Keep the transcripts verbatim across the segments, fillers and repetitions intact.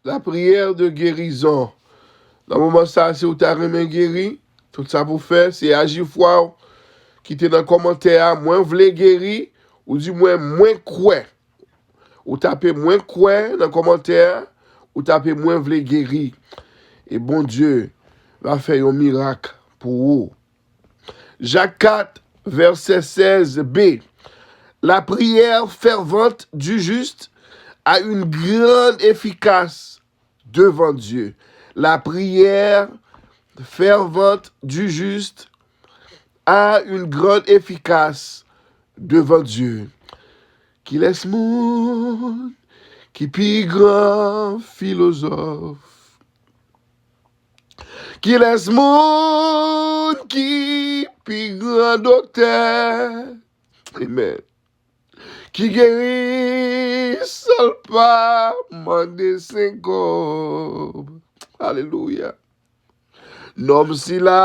La prière de guérison. Nan moman sa, si w ta renmen geri, tout sa pou fè, se aji fwa w. Kite nan kòmantè a, mwen vle geri, ou di mwen, mwen kwè. Ou tape mwen kwè nan kòmantè a, ou tape mwen vle geri. E Bondye va fè yon mirak pou ou. Jacques quatre, verset seize b. La prière fervente du juste a une grande efficace devant Dieu. La prière fervente du juste a une grande efficace devant Dieu. Kilès moun ki pi gran filozòf? Kilès moun ki pi gran doktè? Amen. Ki geri san l pa mande senk kòb. Alelouya. Nonm sila,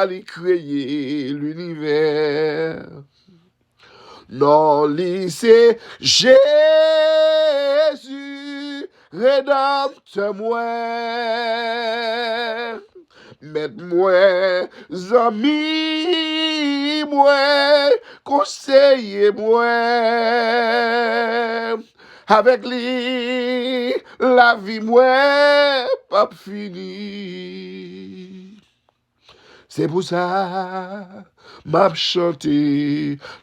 li kreye linivè. Non li se Jezi, Redanmtè mwen, Mèt mwen, Zanmi mwen, Konseye mwen. Avèk li, lavi mwen p ap fini. Se pou sa, m ap chante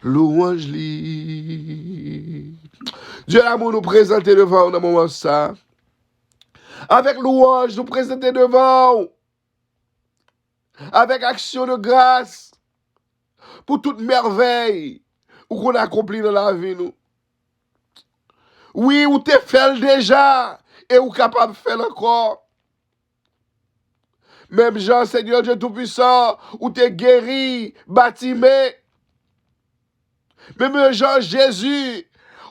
lwanj li. Dye lanmou, nou prezante devan w nan moman sa. Avèk lwanj, nou prezante devan w. Avèk aksyon de gras pou tout mèvèy ou konn akonpli nan lavi nou. Wi, ou te fè l deja e ou kapab fè l ankò. Menm jan, Senyè Dye Toupisan, ou te geri Batime. Menm jan, Jezi,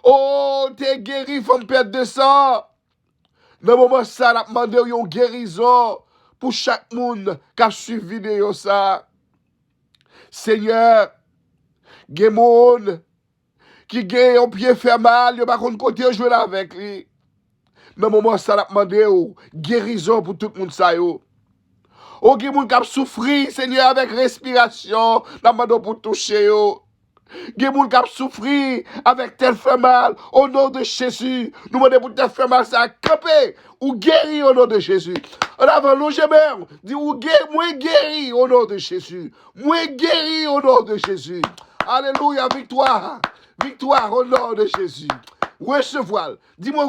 o, ou te geri fanm pèt de san. Nan moman sa, n ap mande w yon gerizon pou chak moun k ap swiv videyo sa. Senyè, gen moun ki gen yon pye fè mal, yo pa konn kote yo jwenn avèk li. Nan moman sa, n ap mande w gerizon pou tout moun sa yo. O, gen moun k ap soufri, Senyè, avèk respirasyon, n ap mande w pou touche yo. Gen moun k ap soufri avèk tèt fè mal, o non de Jezi, nou mande pou tèt fè mal sa kanpe, ou geri o non de Jezi. An avan, lonje men w, di, ou ge-, mwen geri o non de Jezi. Mwen geri o non de Jezi. Alelouya, viktwa. Viktwa o non de Jezi. Resevwa l. Di mwen,